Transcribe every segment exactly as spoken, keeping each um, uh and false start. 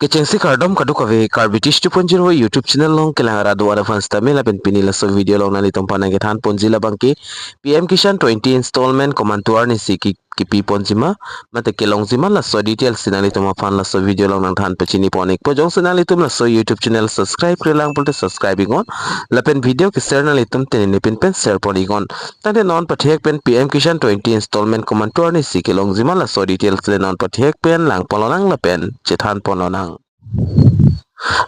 Kechengsi kardom kadokave, Karbi Tish two point zero YouTube channel along kelang arat do-an aphan sitame lapen pini laso video along nanglitum aphan nangkethan ponji labangke P M Kisan twenty installment komantu arnisi ki, kipi ponjima mate kelongjima, laso details si nanglitum aphan laso video along nangthan pachini pon ikpo. Jongsi nanglitum laso YouTube channel subscribe-re lang pulote subscribe iknon lapen video ke-share nanglitum tenine pin pen share pon iknon. Tangte non pathek pen P M Kisan twenty installment komantu arnisi kelongjima, laso details le non pathek pen lang pon lonang lapen chethan pon lonang.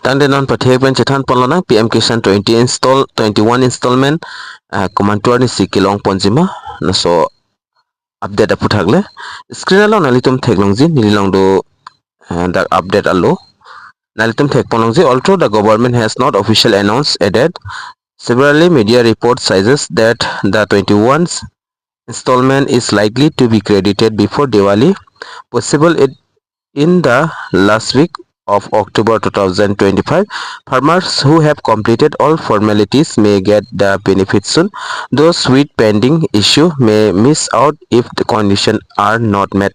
Tangte non pathek pen chethan pon lonang P M Kisan twenty install, twenty-one installment, ah, komantu arnisi kelong ponjima, laso update aphuthak le. Screen along nanglitum theklongji, neli along do, ah, dak update alo. Nanglitum thek pon longji, although the government has not official announced a date, several media report suggests that the twenty-one installment is likely to be credited before Diwali, possible it in the last week of October two thousand twenty-five. Farmers who have completed all formalities may get the benefit soon. Those with pending issue may miss out if the condition are not met.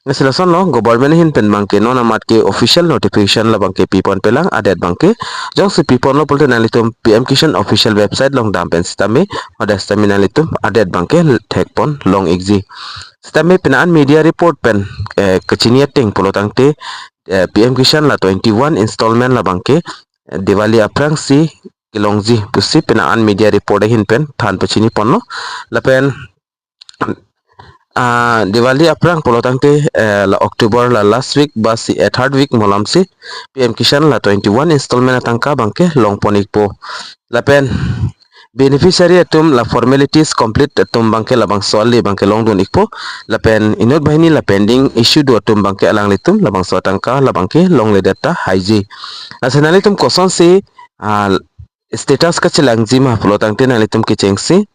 Lasi lasonlo, government ahin pen abangke non amat ke official notification labangke pi ponpe lang, a-date abangke. Jongsi pi ponlo pulote nanglitum P M Kisan official website along dam pen sitame, hadak sitame nanglitum a-date abangke thek pon long ikji. Sitame pini an media report pen, eh, kachini ateng pulo tangte, eh, P M Kisan la twenty-one installment labangke, eh, Diwali aphrangsi kelongji pusi pini an media report ahin pen than pachini ponlo. Lapen, ah, Diwali aphrang pulo tangte, eh, la October la last week ba si, eh, third week malom si P M Kisan la twenty-one installment atangka abangke long pon ikpo. Lapen beneficiary atum la formalities complete atum abangke labangso ale abangke longdun ikpo. Lapen inut banghini la pending issue do atum abangke alanglitum labangso atangka labangke longledet ta haiji. Lasi nanglitum kosonsi, ah, status kachelangjima pulo tangte nanglitum kechengsi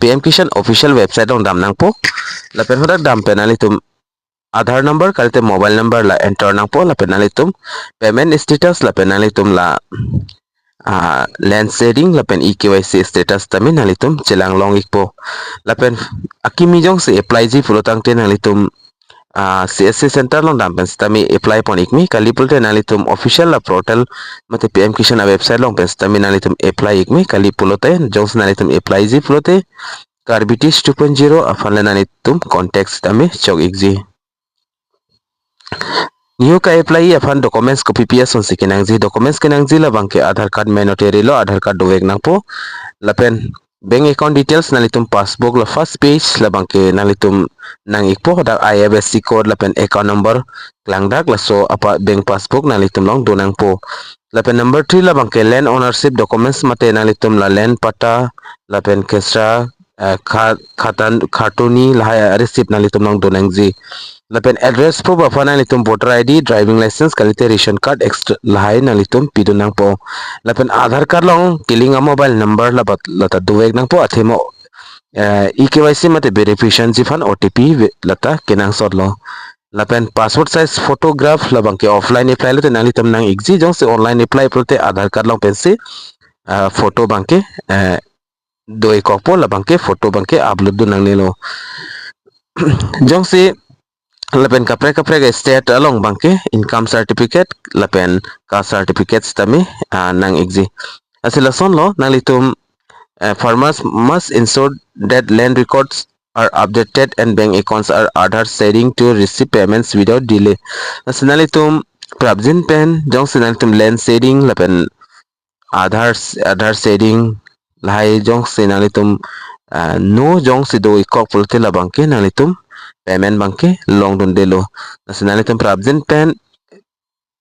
P M Kisan official website along dam nangpo. Lapen hadak dam pen nanglitum Aadhaar number kalite mobile number la enter nangpo, lapen nanglitum payment status lapen nanglitum la, ah, land sharing lapen E K Y C status tame nanglitum chelang long ikpo. Lapen akimi jongsi apply ji pulo tangte nanglitum, ah, C S C center along dam pen sitame apply pon ikme, kali pulote nanglitum official la portal mate P M Kisan a website along pen sitame nanglitum apply ikme, kali pulote jongsi nanglitum apply ji pulote Karbi Tish two point zero aphan le nanglitum contact sitame chok ikji. New ka-apply aphan documents kopi pi asonsi kenangji? Documents kenangji labangke Aadhaar card mandatory lo, Aadhaar card dovek nangpo. Lapen bank account details nanglitum passbook lo first page labangke nanglitum nang ikpo, hadak I F S C code lapen account number klangdak laso apa bank passbook nanglitum along do nangpo. Lapen number three labangke land ownership documents mate nanglitum la land patta lapen khesra, eh, kha-, khatan, khartoni lahai receipt nanglitum along do nangji. Lapen address proof aphan nanglitum voter I D, driving license kalite ration card extra lahai nanglitum pidun nangpo. Lapen Aadhaar card along kelink a-mobile number labat lata dovek nangpo, athema, eh, E K Y C mate verification ji aphan O T P ve-, lata kenangsot lo. Lapen passport size photograph labangke offline apply lote nanglitum nang ikji, jongsi online apply pulote Aadhaar card along pensi, ah, photo abangke, eh, do-ik kokpo, labangke photo abangke upload dun nangnelo. Jongsi lapen kaprek kaprek state along abangke income certificate lapen caste certificate sitame, ah, nang ikji. Lasi lasonlo nanglitum, eh, farmers must ensure that land records are updated and bank accounts are Aadhaar sharing to receive payments without delay. Lasi nanglitum prapjin pen jongsi nanglitum land sharing lapen Aadhaar, Aadhaar sharing lahai jongsi nanglitum, ah, no jongsi do-ik kok pulote labangke nanglitum payment abangke longdundelo. Lasi nanglitum prapjin pen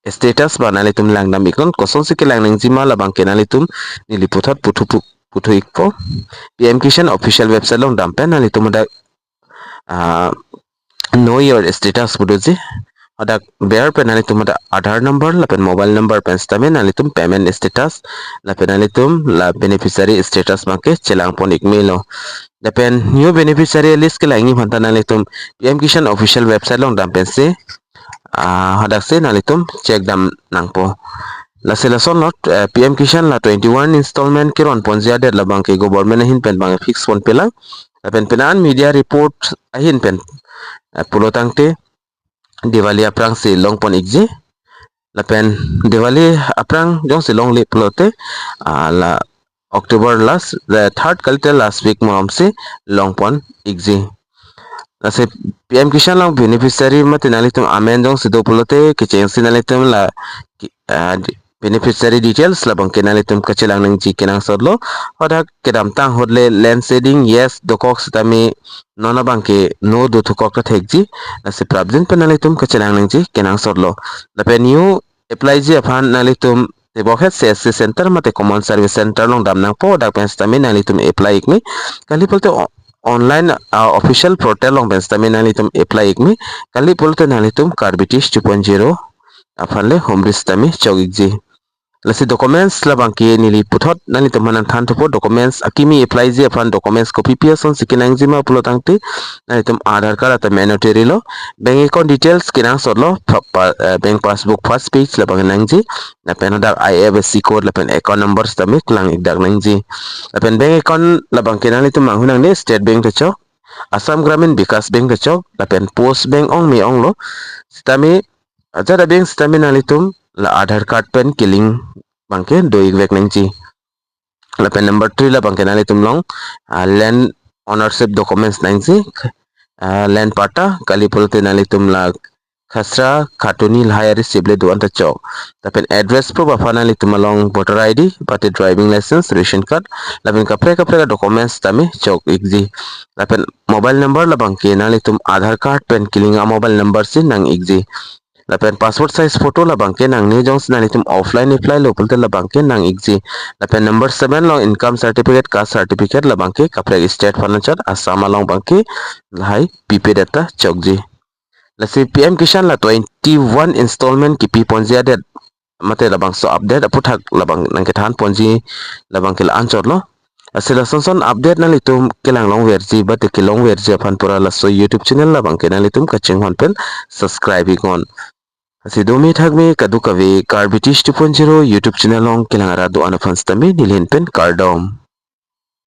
status abang nanglitum langdam iknon, kosonsi kelang nangjima labangke nanglitum neli puthot puthu pu-, puthu ikpo. P M Kisan official website along dam pen nanglitum hadak, ah, know your status pu doji. Hadak ber pen nanglitum hadak Aadhaar number lapen mobile number pen sitame nanglitum payment status lapen nanglitum la beneficiary status abangke chelang pon ikmelo. Lapen new beneficiary list kelangji aphanta nanglitum P M Kisan official website along dam pensi, ah, hadaksi nanglitum check dam nangpo. Lasi lasonlo, eh, P M Kisan la twenty-one installment keron ponji a-date labangke government ahin pen abang fix ponpe lang. Lapen pini an media report ahin pen, eh, pulo tangte, Diwali aphrangsi longpon ikji. Lapen Diwali aphrang jongsi longle pulote, ah, la October last, the third kalite last week moromsi longpon ikji. Lasi P M Kisan along beneficiary mate nanglitum amen jongsi do pulote kechengsi nanglitum la ki-, ah, beneficiary details labangke nanglitum kachelang nangji kenangsotlo. Hadak kedamtang ahut le land ceding yes dokok sitame non abangke no do thukok ta thekji. Lasi prapjin pen nanglitum kachelang nangji kenangsotlo. Lapen new apply ji aphan nanglitum tebokhet C S C center mate common service center along dam nangpo, dak pen sitame nanglitum apply ikme. Kali pulote o-, online, ah, official portal along pen sitame nanglitum apply ikme. Kali pulote nanglitum Karbi Tish two point zero aphan le homri sitame chok ikji. Lasi documents labangke neli puthot nanglitum aphan nangthan thupo, documents akimi apply ji aphan documents kopi pi asonsi kenangji ma pulo tangte nanglitum Aadhaar card ata mandatory lo. Bank account details kenangsotlo, pa-, pa-, eh, bank passbook first page labang nangji. Lapen hadak I F S C code lapen account number sitame klang ikdak nangji. Lapen bank account labangke nanglitum manghu nangne State Bank ta chok, Assam Gramin Vikas Bank ta chok, lapen post bank ong me onglo. Sitame ajat abang sitame nanglitum la Aadhaar card pen kelink abangke do ikvek nangji. Lapen number three labangke nanglitum along, ah, land ownership documents nangji, ah, land patta, kali pulote nanglitum la khasra, khatoni lahai ari sible do-an ta chok. Lapen address proof aphan nanglitum along voter I D, mate driving license, ration card, lapen kaprek kaprek documents tame chok ikji. Lapen mobile number labangke nanglitum Aadhaar card pen kelink a-mobile number si nang ikji. Lapen passport size photo labangke nangne, jongsi nanglitum offline apply lo pulote labangke nang ikji. Lapen number seven along income certificate, caste certificate labangke kaprek state aphan anchot Assam along abangke lahai pipedet ta chokji. Lasi P M Kisan la twenty-one installment kipi ponji adet mate labangso update aphuthak labang nangkethan ponji labangke la-anchotlo. Lasi lason son update nanglitum kelang longverji mate kelongverji aphan pura laso YouTube channel labangke nanglitum kachinghon pen subscribe iknon. Lasi dome thakme kadokave Karbi Tish two point zero YouTube channel along kelang arat do-an aphan sitame neli ahin pen kardom.